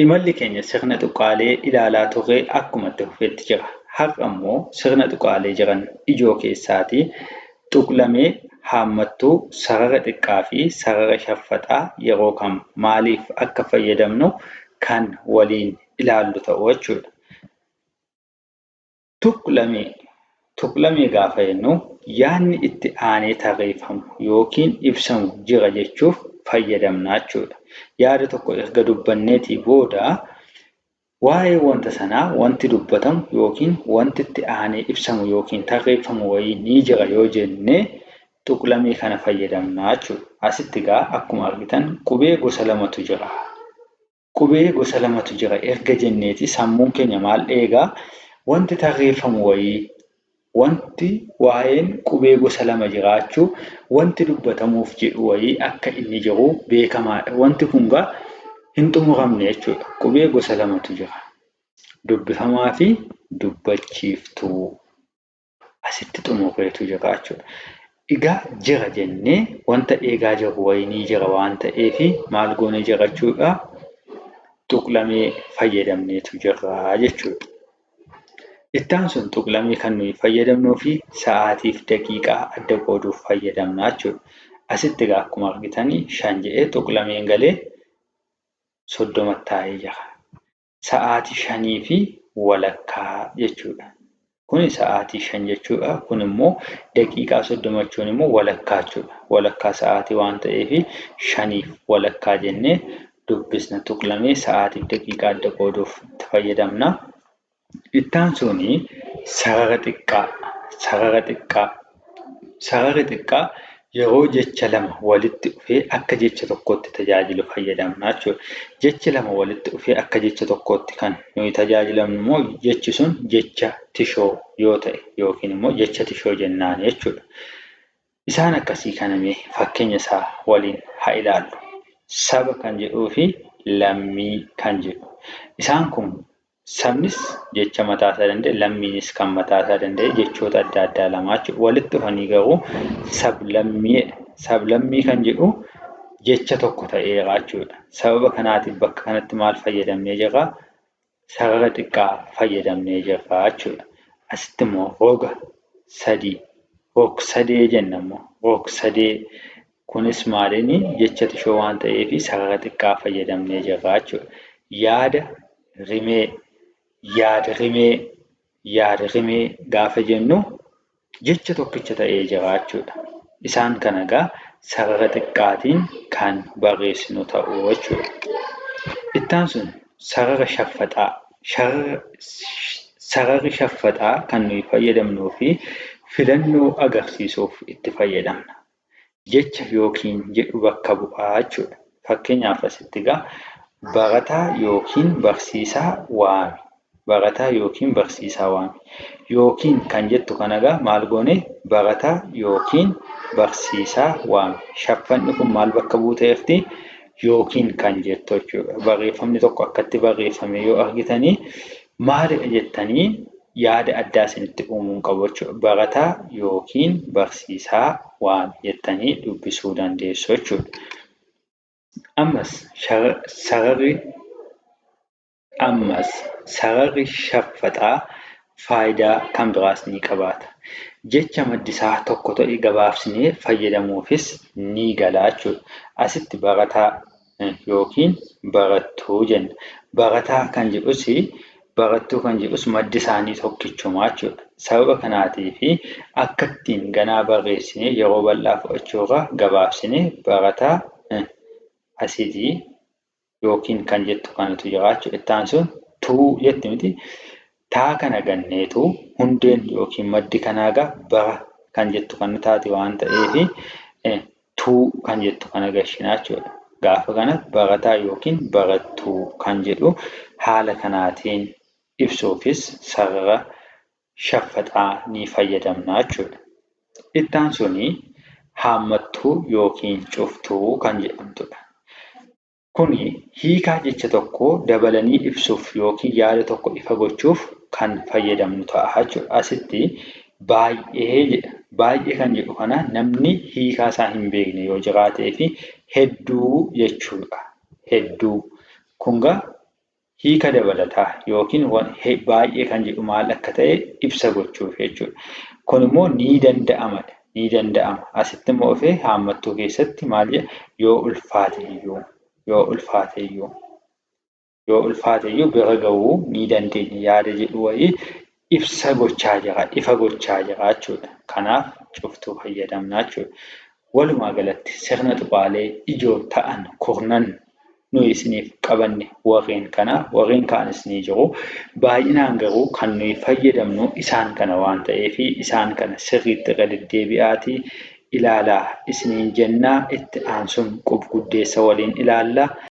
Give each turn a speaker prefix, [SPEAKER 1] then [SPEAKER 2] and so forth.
[SPEAKER 1] Imalli keenya sirna tuqaalee ilaalaa turre akkuma itti fufetti jira. Har'a immoo sirna tuqaalee jiran ijoo keessaatii tuqlamee haammattuu sarara xiqqaa fi sarara shaffaxaa yeroo kam maaliif akka fayyadamnu kan waliin ilaallu ta'u jechuudha. Tuqlamee Tuqlamee gaafa jennu yaadni itti aanee tarreeffamu yookiin ibsamu jira jechuuf fayyadamna jechuudha. Yaada tokko erga dubbanneetii booda waa'ee wanta sanaa wanti dubbatamu yookiin wanti itti aanee ibsamu yookiin tarreeffamu wayii ni jira yoo jenne tuqlamee kana fayyadamna jechuudha. Asitti egaa akkuma argitan qubee gosa lamatu jira. Qubee gosa lamatu jira erga jenneeti sammuun keenya maal eegaa? Wanti tarreeffamu wayii, wanti waa'een qubee gosa lama jiraachuu, wanti dubbatamuuf jedhu wayii akka inni jiru beekamaadha. Wanti kun gaa hin xumuramne jechuudha. Qubee gosa lamatu jira. Dubbifamaa fi dubbachiiftuu. Asitti xumurreetu jira jechuudha. Egaa jira jennee wanta eegaa jirru wayii ni jira waan ta'eef maal goonee jira jechuudha. Tuqlamee fayyadamneetu jirra jechuudha. Itti aansuun tuqlamee kan nuyi fayyadamnuu fi sa'aatii fi daqiiqaa adda qooduuf fayyadamna jechuudha. Asitti egaa akkuma argitanii 5 jedhee tuqlameen galee 30 taa'ee jira. Sa'aatii 5:30 jechuudha. Kuni sa'aatii 5 jechuudha. Kun immoo daqiiqaa 30 jechuun immoo walakkaa jechuudha. Walakkaa sa'aatii waan ta'eef 5:30 jennee dubbisna. Tuqlamee sa'aatii fi daqiiqaa adda qooduuf itti fayyadamna. Itti aansuun sarara xiqqaa. Sarara xiqqaa. Sararri xiqqaa yeroo jecha lama walitti dhufee akka jecha tokkootti tajaajilu fayyadamna jechuudha. Jechi lama walitti dhufee akka jecha tokkootti kan nuyi tajaajilamnu immoo jechi sun jecha tishoo yoo ta'e yookiin immoo jecha tishoo jennaan jechuudha. Isaan akkasii kana mee fakkeenya isaa waliin haa ilaallu. Saba kan jedhuu fi lammii kan jedhu. Isaan kun sabnis jecha mataa isaa danda'e, lammiinis kan mataa isaa danda'e jechoota adda addaa lama jechuudha. Walitti dhufanii garuu sablammii, sablammii kan jedhu jecha tokko ta'eera jechuudha. Sababa kanaatiif bakka kanatti maal fayyadamnee jirra? Sarara xiqqaa fayyadamnee jirra jechuudha. Asitti immoo roga sadii, rog-sadee jenna immoo rog-sadee kunis maaliini jecha tishoo waan ta'eef sarara xiqqaa fayyadamnee jirra jechuudha. Yaada rimee, yaada rimee, yaada rimee gaafa jennu jecha tokkicha ta'ee jira jechuudha. Isaan kana egaa sarara xiqqaatiin kan barreessinu ta'u jechuudha. Itti aansuun sarara shaffaxaa. Sararri shaffaxaa kan nuyi fayyadamnuu fi filannoo agarsiisuuf itti fayyadamna. Jecha yookiin jedhu bakka bu'aa jechuudha. Fakkeenyaaf asitti egaa barataa yookiin barsiisaa waami. Barataa yookiin barsiisaa waami. Yookiin kan jettu kana egaa maal goone barataa yookiin barsiisaa waami. Shaffanni kun maal bakka buuteerti? Yookiin kan jettu jechuudha. Barreeffamni tokko akkatti barreeffame yoo argitanii maalidha jettanii yaada addaa isinitti uumuu hin qabu jechuudha. Barataa yookiin barsiisaa waami jettanii dubbisuu dandeessu jechuudha. Ammas sararri Ammas sararri shaffaxaa faayidaa kan biraas ni qabaata. Jecha maddi isaa tokko ta'e gabaabsinee fayyadamuufis ni gala jechuudha. Asitti barataa yookiin barattuu jenna. Barataa kan jedhus barattuu kan jedhus maddi isaanii tokkichuma jechuudha. Sababa kanaatiif akka ittiin ganaa barreessinee yeroo bal'aa fudhachuurra gabaabsinee barataa asitii yookiin kan jettu kanatu jira jechuudha. Itti aansuun tuu jetti miti. Taa kana ganneetu hundeen yookiin maddi kanaa egaa bara kan jettu kana taati waan ta'eef tuu kan jettu kana gashinaa jechuudha. Gaafa kana barataa yookiin barattuu kan jedhu haala kanaatiin ibsuufis sarara shaffaxaa ni fayyadamna jechuudha. Itti aansuun haammattuu yookiin cuftuu kan jedhamtudha. Kuni hiikaa jecha tokkoo dabalanii ibsuuf yookiin yaada tokko ifa gochuuf kan fayyadamnu ta'a jechuudha. Asitti baay'ee jedha. Baay'ee kan jedhu kana namni hiikaa isaa hin beekne yoo jiraatee fi hedduu jechuudha. Hedduu. Kun gaa Hiika dabalataa yookiin baay'ee kan jedhu maal akka ta'e ibsa gochuuf jechuudha. Kun immoo ni danda'amadha. Ni danda'ama. Asitti immoo dhufee haammattuu keessatti maal jedha? Yoo ulfaate iyyuu, yoo ulfaate iyyuu, yoo ulfaate iyyuu bira gahuu ni dandeenya yaada jedhu wayii ibsa gochaa jira, ifa gochaa jira jechuudha. Kanaaf cuftuu fayyadamna jechuudha. Walumaa galatti sirna tuqaalee ijoo ta'an kurnan nuyi isiniif qabanne warreen kana, warreen kaanis ni jiru. Baay'inaan garuu kan nuyi fayyadamnu isaan kana waan ta'eef isaan kana sirriitti irra deddeebi'aatii ilaalaa isiniin jennaa. Itti aansuun qubguddeessa waliin ilaalla.